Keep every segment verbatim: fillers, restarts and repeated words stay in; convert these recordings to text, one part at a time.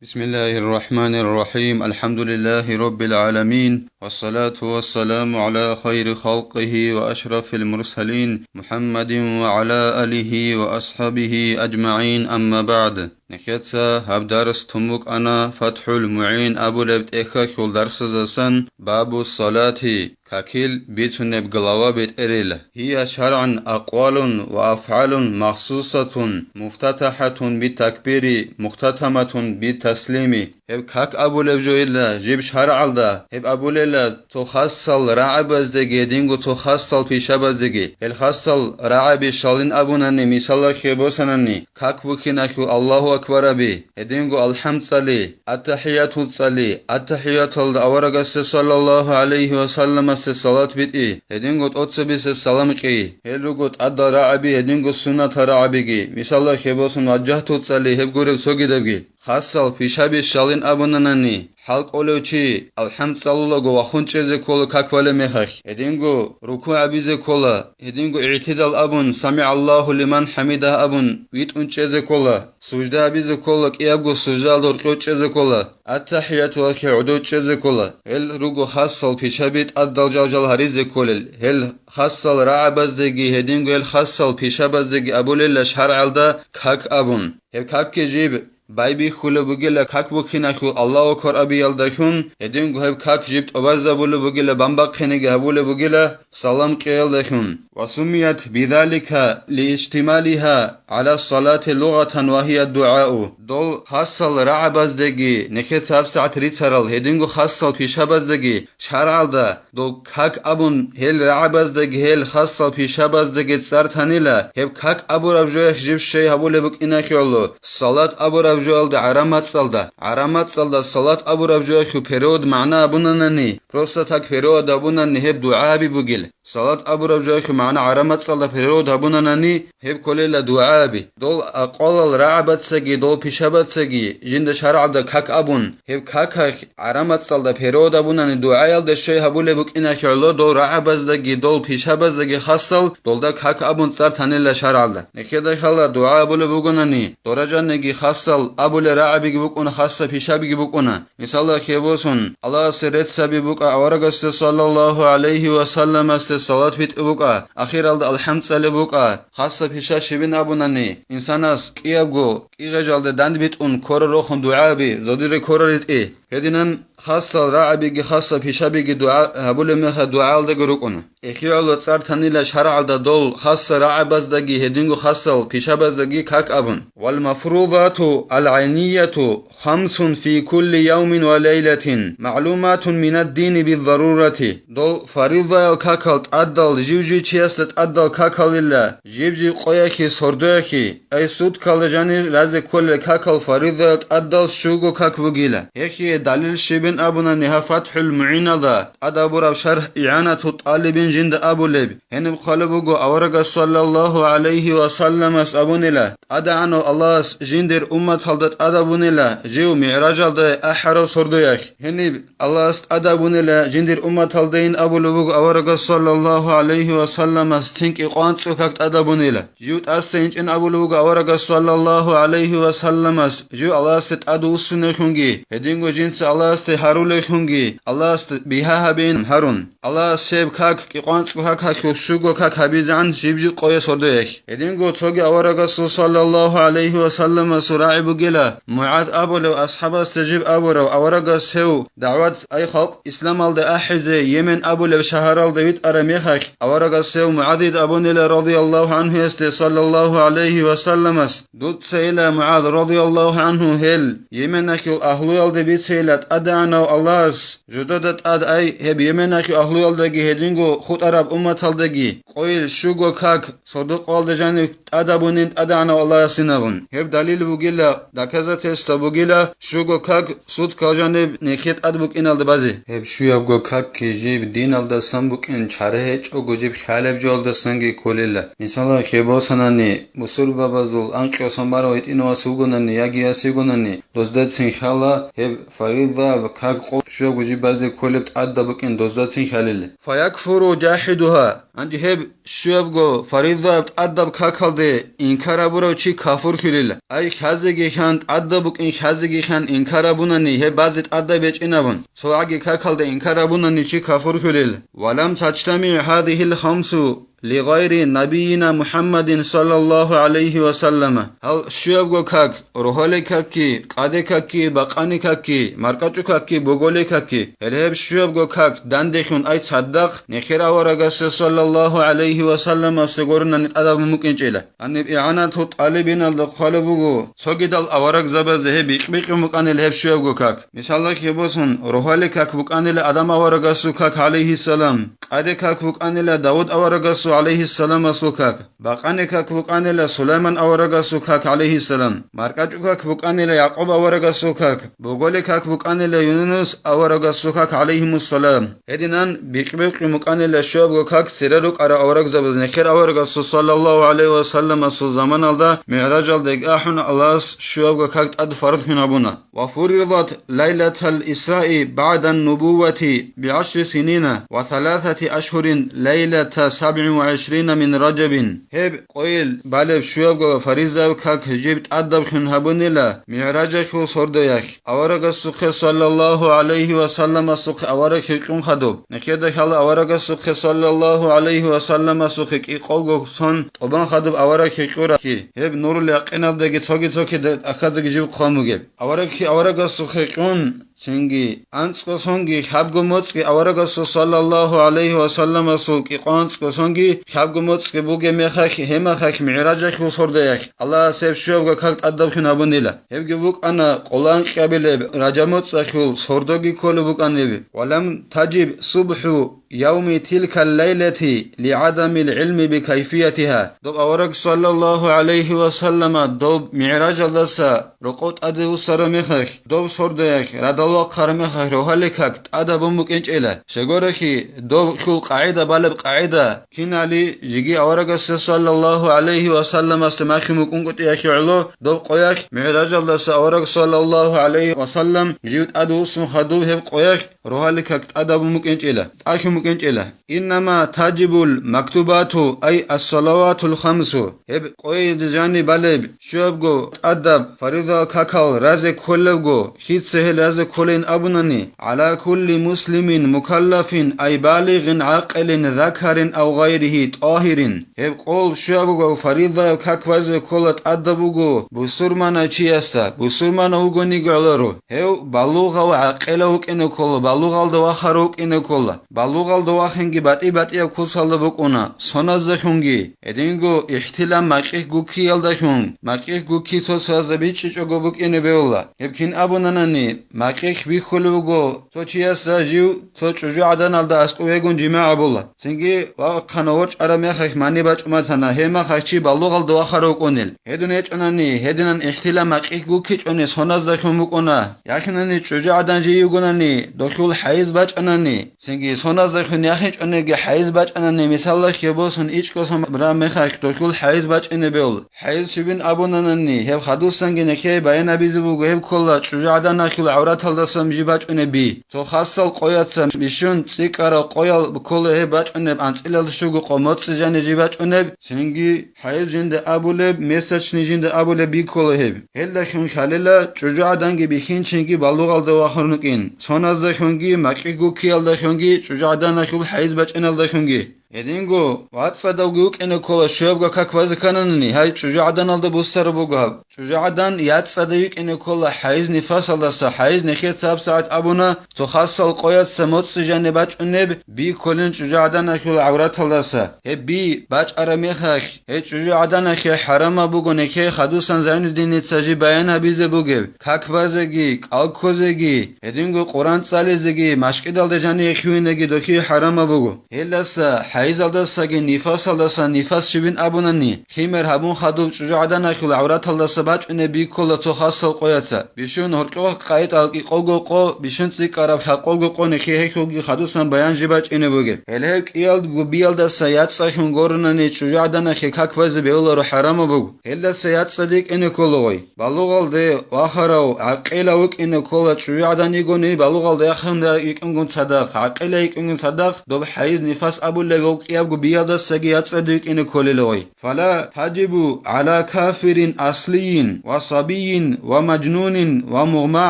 بسم الله الرحمن الرحيم. الحمد لله رب العالمين. والصلاة والسلام على خير خلقه وأشرف المرسلين محمد وعلى آله وأصحابه أجمعين. أما بعد. Нехеца гьаб дарс тун букӀана ФатхӀул МугӀин абулеб тӀехьалъул дарсаздасан, бабу салати, какил бицунеб глава бетӀерила. Гьия шаргӀан акъвалун ва афгӀалун махсусатун, муфтатахӀатун битакбири, мухтатаматун битаслими. Гьеб как абулеб жойила жиб шаргӀалда, гьеб абулела цо хасал рагӀабаздеги гьединго цо хасал пишабаздеги. Гьел хасал рагӀаби щалин абунани, мисалалъе босанани, как букиналъул Аллагьу акбараби, гьединго алхӀам цӀали, аттахӀиятул цӀали, аттахӀияталда аварагасде саллаллагьу гӀалайгьи ва салламасде салат битӀи, гьединго тӀоцебесеб салам кьи. Гьел руго тӀадал рагӀаби гьединго суннатал рагӀабиги, мисалалъе босун, важжагьтул цӀали гьеб гуреб цогидабги. Хасал пишаби щалин абунанани, хӀал кӀолев чи алхӀам цӀалулаго вахун чӀезе ккола как балеб мехалъ, гьединго рукугӀ гьабизе ккола, гьединго игӀтидал абун, «СамигӀаллагьу лиман хӀамидагь» абун, витӀун чӀезе ккола, сужда гьабизе ккола, кӀиябго суждаялда гьоркьов чӀезе ккола, аттахӀиятулахъе гӀодов чӀезе ккола. Гьел руго хасал пишаби тӀадал жал-жал гьаризе кколел. Гьел хасал рагӀабаздеги гьединго гьел хасал пишабаздеги абулела шаргӀалда как абун. Гьеб какги жиб байбихьулеб бугила как букиналъул Аллагьу акбар абиялдалъун, гьединго гьеб как жиб тӀубазабулеб бугила, бамбахъинеги гьабулеб бугила салам кьеялдалъун. Ва суммият бизалика лииштималиха гӀала салати лугъатан ва гьия дугӀау. Дол хасал рагӀабаздеги, нехеца гьабсагӀат рицарал гьединго хасал пишабаздеги шаргӀалда дол как абун, гьел рагӀабаздаги гьел хасал пишабаздаги цӀар танила, гьеб как абураб жоялъ жиб щай гьабулеб букӀиналъе гӀоло, салат абураб жоялда гӀарамацӀалда, гӀарамацӀалда салат абураб жоялъул перевод магӀна абунанани, просто так перевод абунани гьеб дугӀаби бугил. Салат абураб жоялъул магӀна гӀарамацӀалда перевод гьабунанани, гьеб кколела дугӀаби. Дол акъвалал рагӀабацаги дол пишабацаги жинда шаргӀалда как абун, гьеб какалъ гӀарамацӀалда перевод абунани дугӀаялда щай гьабулеб букӀиналъе гӀоло, дол рагӀабаздаги дол пишабаздаги хасал долда как абун цӀар танила шаргӀалда. Нехеда хала дугӀа абулеб бугонани, доражаниги хасал абулел рагӀабиги букӀуна, хасал пишабиги букӀуна. Мисалда, кебосун, Аллагьасе рецц гьаби букӀа, аварагасде саллаллагьу гӀалайгьи ва салламасде салат битӀи букӀа, ахиралда алхӀам цӀали букӀа, хасса пиша щибин абунани, инсанас кӀиябго кӀигъежалде дандбитӀун ккора рохун дугӀаби, зодире ккора ритӀи. Гьединан хасал рагӀабиги хасса пишабиги дугӀа гьабулеб мехалъ дугӀаялдаго рукӀуна. ЭхигӀоло цӀар танила шаргӀалда дол хасса рагӀабаздаги гьединго хасал пишабаздаги как абун. Вал мафрудату ал гӀайнияту хамсун фи кулли явмин ва лайлатин, магӀлуматун минаддини биззарурати. Дол фаризаял какал тӀадал жив-жив чиясда тӀадал какалила, жив-жив къояхъе, сордояхъе, ай суткала жанир разе кколел какал фаризаял тӀадал щуго как бугила. Гьехие далил щибин абунани гьаб ФатхӀул МугӀиналда, тӀадабураб шархӀ ИгӀанату тӀалибин жинда абулеб. Гьениб хъвалеб буго, аварагас саллаллагьу гӀалайгьи ва салламас абунила, ТӀадегӀанав Аллагьас жиндир умматалда тӀадабунила жив мигӀражалда ахӀарав сордоялъ. Гьениб Аллагьас тӀадабунила жиндир умматалдайин абулеб буго аварагас саллаллагьу гӀалайгьи ва салламас, цинги къванцӀго как тӀадабунила. Жив тӀаса инчӀин абулеб буго аварагас саллаллагьу гӀалайгьи ва салламас, жив Аллагьасде тӀадвуссуневлъунги, гьединго жинца Аллагьасде гьарулевлъунги, Аллагьасде бигьа гьабеин гьарун. Аллагьас гьеб как, кӀикъванцӀго какалъул щуго как гьабизегӀан жиб-жиб къоялъ гьордоялъ. Гьединго цоги аварагасул саллаллагьу гӀалайгьи ва салламасул рагӀи бугила, МугӀаз абулев асхӀабасда жиб абурав, аварагас гьев дагӀват, ай халкъ, исламалде ахӀизе Йемен абулеб шагьаралда витӀараб мехалъ, аварагас гьев МугӀазида абунила радияллагьу гӀанхуясде саллаллагьу гӀалайгьи ва салламас, дуцайила, МугӀаз радияллагьу гӀанху, гьел Йеменалъул агьлуялде бицейила ТӀадегӀанав Аллагьас жидеда тӀад, ай гьеб Йеменалъул агьлуялдаги гьединго хутӀараб умматалдаги къойил щуго как сордо-къоялда жанив тӀадабунин ТӀадегӀанав Аллагьасин абун. Гьеб далил бугила, доказательство бугила, щуго как суткал жаниб нехие тӀад букӀиналда базе. Гьеб щуябго какги жиб диналдасан букӀин чара гьечӀого жиб лъалеб жоялдасанги кколила. Мисалалъе босанани, бусурбабазул анкьго сон барав гьитӀинав вас вугонани яги яс йигонани, доздацин лъала гьеб фаризаяб как къо-, щуябго жиб базе кколеб тӀадаб букӀин дозацин хьалила. Фаякфуру жахӀидугьа. Гьанже гьеб щуябго фаризаяб тӀадаб какалде инкар гьабурав чи кафурлъулила. Ай, хьазеги хьан тӀадаб букӀин, хьазеги хьан инкар гьабунани, гьеб базе тӀадаб гьечӀин абун, цо гӀаги какалде инкар гьабунани чи кафурлъулила. Ва лам таджтамигӀ гьазигьил хамсу лигъайри набийина МухӀаммадин саллаллагьу гӀалайгьи ва саллама. Гьал щуябго как, рогьалил какги, къаде какги, бакъани какги, маркӀачӀу какги, боголил какги. Гьел гьеб щуябго как дандехун, ай цадахъ, нехер аварагасда саллаллагьу гӀалайгьи ва салламасда гурони тӀадаб букӀинчӀила. Гьаниб ИгӀанату тӀалибиналда хъвалеб буго, цогидал аварагзабазе гьеб бикь-бикьун букӀанила гьеб щуябго как. Мисалалъе босун, рогьалил как букӀанила Адам аварагасул как, гӀалайгьиссалам, къаде как букӀанила Давуд аварагасул, гӀалайгьиссаламасул как, бакъани как букӀанила Сулайман аварагасул как, гӀалайгьиссалам, маркӀачӀу как букӀанила Якъуб аварагасул как, боголил как букӀанила Юнус аварагасул как, гӀалайгьимуссалам. Гьединан бикь-бикьун букӀанила щуябго как цере рукӀарал аварагзабаз нехер аварагасул саллаллагьу гӀалайгьи ва салламасул заманалда МигӀражалде ахӀун Аллагьас щуябго как тӀад фарзлъун гьабуна. Ва фуридат лайлатал Исраи багӀдан нубуввати бигӀашри синина ва саласати ашгьурин лайлата сабгӀин ва гӀишрина мин Ражабин. Гьеб къойил балеб щуябго фаризаяб как жиб тӀадаблъун гьабунила МигӀражахъул сордоялъ. Аварагасухъе саллаллагьу гӀалайгьи ва салламасухъе авараг гьикьун хадуб. Нехеда хьала аварагасухъе саллаллагьу гӀалайгьи ва салламасухъе кӀикъого сон тӀубан хадуб авараг гьикьурахъи. Гьеб нурул якъиналдаги цоги-цоги тӀахьазеги жиб хъван бугеб. Аварагхъи аварагасухъе кьун, цинги анцӀго сонги хӀабго моцӀги аварагасул саллаллагьу гӀалайгьи ва салламасул кӀикъоанцӀго сонги хӀабго моцӀги бугеб мехалъ, гьеб мехалъ МигӀражахъул сордоялъ Аллагьас гьеб щуябго как тӀадаблъун гьабунила. Гьебги букӀана къоло анкьабилеб Ражаб моцӀалъул сордоги кколеб букӀаниб. Ва лам таджиб субхӀу явми тилкал лайлати лигӀадамил гӀилми бикайфиятиха. Доб авараг саллаллагьу гӀалайгьи ва саллама доб МигӀражалдаса рокъов тӀаде вуссараб мехалъ, доб сордоялъ радал вахъараб мехалъ рогьалил как тӀадабун букӀинчӀила. Щайгурелъул, доб хьул къагӀида балеб къагӀида, кинали жеги аварагасда саллаллагьу гӀалайгьи ва салламасда махьи мукӀунгутӀиялъе гӀоло, доб къоялъ МигӀражалдаса авараг саллаллагьу гӀалайгьи ва саллам жив тӀадвуссун хадуб гьеб къоялъ рогьалил как тӀадабун букӀинчӀила, тӀалъун букӀинчӀила. Иннама таджибул мактубату, ай ассалаватул хамсу. Гьеб къоялда жаниб балеб щуябго тӀадаб фаризал какал разе кколебго, лъица гьел разе кколин абунани, гӀала кулли муслимин мукаллафин, ай балигъин гӀакъилин, закарин ав гъайригьи, тӀагьирин. Гьеб къол щуябго фаризаяб как базе ккола тӀадаб буго бусурманав чиясда, бусурманав вугониги гӀоларо. Гьев балугъав гӀакъилав вукӀине ккола, балугъалда вахарав вукӀине ккола. Балугъалда вахинги батӀи-батӀияб кусалда букӀуна, соназдалъунги, гьединго ихтилам макьихъ гуккиялдалъун, макьихъ гукки цо-цоясда бичӀчӀичӀого букӀине бегьула. Гьеб кин абунанани, макьихъ бихьулеб буго цо чиясда жив цо чӀужугӀаданалда аскӀов вегун жимагӀ гьабула. Цинги вахъана ворчӀараб мехалъ мани бачӀун батана, гьеб мехалъ чи балугъалда вахарав вукӀунел. Гьедун гьечӀонани, гьединан ихтилам макьихъ гуккичӀони соназдалъун букӀуна. Яхинани чӀужугӀадан жий йигонани, дохьул хӀайз бачӀанани, цинги соназдалъун яхинчӀониги хӀайз бачӀанани, мисалалъе босун, ичӀго сон бара мехалъ дохьул хӀайз бачӀине бегьул. ХӀайз щибин абунанани, гьеб хадусанги нехее баян гьабизе буго, гьеб ккола чӀужугӀаданалъул гӀавраталдасан жий бачӀунеб би. Цо хасал къояца бищун цӀикӀкӀарал къоял ккола гьеб бачӀунеб, анцӀила щуго къо моцӀи жаниб жий бачӀунеб, цинги хӀайз жинда абулеб, месячный жинда абулеб би ккола гьеб. Гьелдалъун хьалила чӀужугӀаданги бихьинчинги балугъалда вахарун рукӀин, соназдалъунги, макьихъ гуккиялдалъунги, чӀужугӀаданалъул хӀайз бачӀиналдалъунги. Гьединго вацӀцӀадавги вукӀине ккола щуябго как базе ккананани, гьай, чӀужугӀаданалда буссараб буго гьаб. ЧӀужугӀадан яцӀцӀадав йикӀине ккола хӀайз-нифасалдаса, хӀайз нехеца гьабсагӀат абуна, цо хасал къояца моцӀи жаниб бачӀунеб би кколин чӀужугӀаданалъул гӀавраталдаса. Гьеб би бачӀараб мехалъ, гьей чӀужугӀаданалъе хӀарамаб буго нехее хадусан Зайнуддиница жий баян гьабизе бугеб, как базеги, кӀал ккозеги, гьединго Къуран цӀализеги, машкӀидалде жаниве хьуинеги дохьие хӀарамаб буго. Гьелдаса хӀайзалдасаги нифасалдаса нифас щибин абунани, химер гьабун хадуб чӀужугӀаданахьул гӀавраталдаса бачӀунеб биккола цо хасал къояца, бищун гьоркьохъ къайитӀал кӀикъого къо, бищун цӀикӀкӀараб лъакъого къо нехи гьехьулги хадусан баян жиб бачӀине бугеб. Гьел гьеб кӀиялго биялдаса яцӀцӀалъун горунани чӀужугӀаданахье как базе бегьуларо хӀарамаб буго. Гьелдаса яцӀцӀаде кӀине кколагъой. Балугъалде вахарав гӀакъилав вукӀине ккола чӀужугӀадан йигони, балугъалда яхъун йикӀунгун цадахъ, гӀакъилай йикӀунгун цадахъ, доб хӀайз нифас абулеб гьеб кӀиябго биялдасаги яцӀцӀаде йикӀине кколелгъой. Фала таджибу гӀала кафирин аслийин ва сабийин ва мажнунин ва мугъма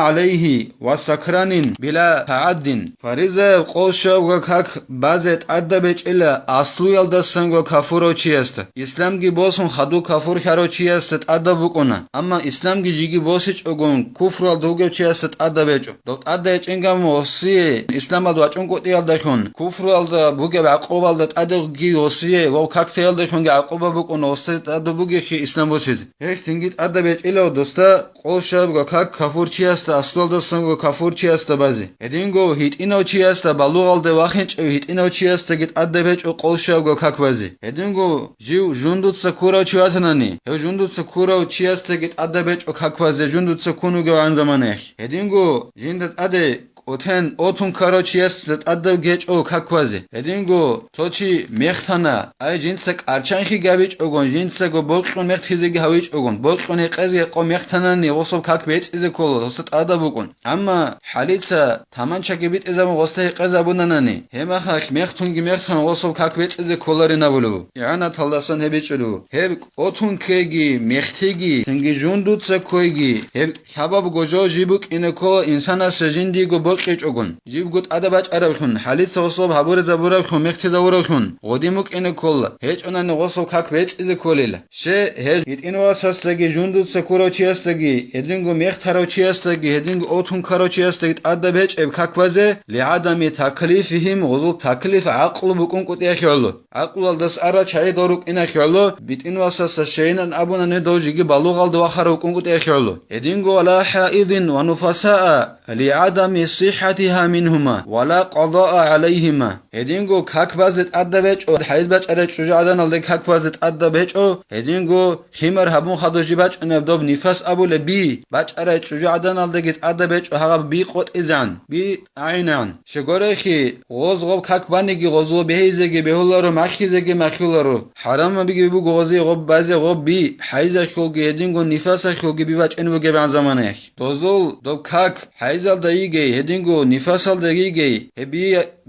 гӀалайгьи ва сакранин била тагӀаддин. Фаризаяб къол щуябго как базе тӀадаб гьечӀила аслуялдасанго кафурав чиясда. Исламги босун хадуб кафурлъарав чиясда тӀадаб букӀуна, амма исламги жиги босичӀогун куфруялда вугев чиясда тӀадаб гьечӀо. Доб тӀадаб гьечӀин гьаниб гъосие исламалда вачӀункӀутӀиялдалъун, куфруялда бугеб гӀакъубалда тӀадеги гъосие ва как теялдалъунги гӀакъуба букӀуна гъосие тӀадаб бугевлъи ислам босизе. Гьелъ цинги тӀадаб гьечӀила досда къол щуябго как кафурчиясда, аслуялдасанго кафурчиясда базе. Гьединго гьитӀинав чиясда, балугъалде вахинчӀев гьитӀинав чиясдаги тӀадаб гьечӀо къол щуябго как базе. Гьединго жив жундуца ккурав чи ватанани, гьев жундуца ккурав чиясдаги тӀадаб гьечӀо как базе, жундуца ккун вугевгӀан заманаялъ. Гьединго жинда тӀаде кӀутен отун ккарав чиясда тӀадаб гьечӀо как базе. Гьединго цо чи мехтана, ай жинца кӀарчанхъи гьабичӀогун, жинцаго бокьун мехтизеги гьавичӀогун, бокьун гьекъезеги гьекъон мехтанани гъосул как бецӀизе ккола, гъосда тӀадаб букӀун. Амма хӀалица таманчаги битӀизабун гъосда гьекъезабунанани, гьеб мехалъ мехтунги мехтан гъосул как бецӀизе кколарин абулеб. ИгӀанаталдасан гьеб бичӀчӀулеб. Гьеб отун ккеги, мехтиги, цинги жундуца ккойги, гьеб лъабабго жо жиб букӀине ккола инсанасе жиндиего бокьичӀогун, жибго тӀадаб бачӀараблъун, хӀалица гъособ гьабуризабураблъун, мехтизавураблъун, гъодин букӀине ккола, гьечӀонани гъосул как бецӀизе кколила. Щай, гьел гьитӀинав васасдаги, жундуца ккурав чиясдаги, гьединго мехтарав чиясдаги, гьединго отун ккарав чиясдаги тӀадаб гьечӀеб как базе, лигӀадами таклифигьим, гъозул таклиф гӀакълу букӀункӀутӀиялъе гӀоло. ГӀакълуялдаса арал чагӀи дол рукӀиналъе гӀоло, битӀинав васасда щайинан абунани дол жиги балугъалда вахарав вукӀункӀутӀиялъе гӀоло. Гьединго вала хӀаидин ва нуфасаа, лигӀадами сихӀатигьа мингьума, вала къадаа гӀалайгьима. Гьединго как базе тӀадаб гьечӀо, хӀайз бачӀарай чӀужугӀаданалде как базе тӀадаб гьечӀо, гьединго химер гьабун хадуб жиб бачӀунеб доб нифас абулеб би бачӀарай чӀужугӀаданалдеги тӀадаб гьечӀо гьагъаб би къотӀизегӀан, би тӀагӀинегӀан. Щай гурелъул, гъоз гъоб как баниги гъозул бегьизеги бегьуларо, махьизеги махьуларо. ХӀарамабиги буго гъозие гъоб базе гъоб би, хӀайзалъулги гьединго нифасалъулги би бачӀун бугебгӀан заманаялъ. Дозул доб как хӀайзалда йигей, гьединго нифасалда йигей, гьеб би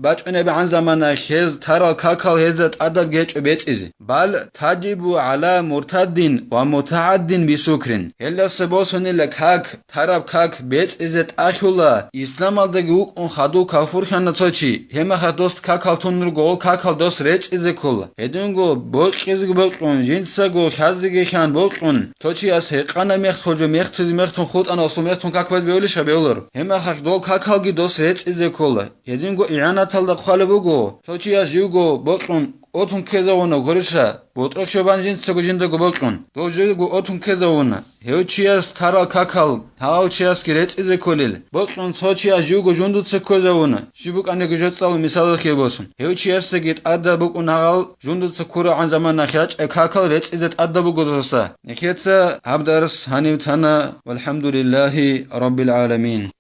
бачӀунебгӀан заманаялъ гьез тарал какал гьезда тӀадаб гьечӀо бецӀизе. Бал таджибу гӀала муртаддин ва мутагӀаддин бисукрин. Гьелдаса босунила как, тараб как бецӀизе тӀалъула, исламалдаги вукӀун хадув кафурлъана цо чи, гьеб мехалъ дос какал тун руго, гъол какал дос рецӀизе ккола. Гьединго бокьизеги бокьун, жинцаго лъазеги лъан бокьун, цо чияс гьекъанаб мехтго жо мехтизе мехтун хутӀана, гъосул мехтун как базе бегьулищ? Бегьуларо. Гьеб мехалъ дол какалги дос рецӀизе ккола. Гьединго игӀанаталда хъвалеб буго, цо чияс живго бокьун, отун ккезавуна гуриша, ботӀрохъ щобан жинцаго жиндаго бокьун, дов живго отун ккезавуна. Гьев чияс тарал какал гьав чиясги рецӀизе кколел, бокьун цо чияс живго жундуца ккезавуна, щиб букӀаниги жо цӀалун мисалалъе босун. Гьев чиясдаги тӀадаб букӀун гьагъал жундуца ккурагӀан заманаялъ ячӀай какал рецӀизе тӀадаб буго досаса. Нехеца гьаб дарс гьанив тана, валхӀамдулиллагьи раббил гӀаламин.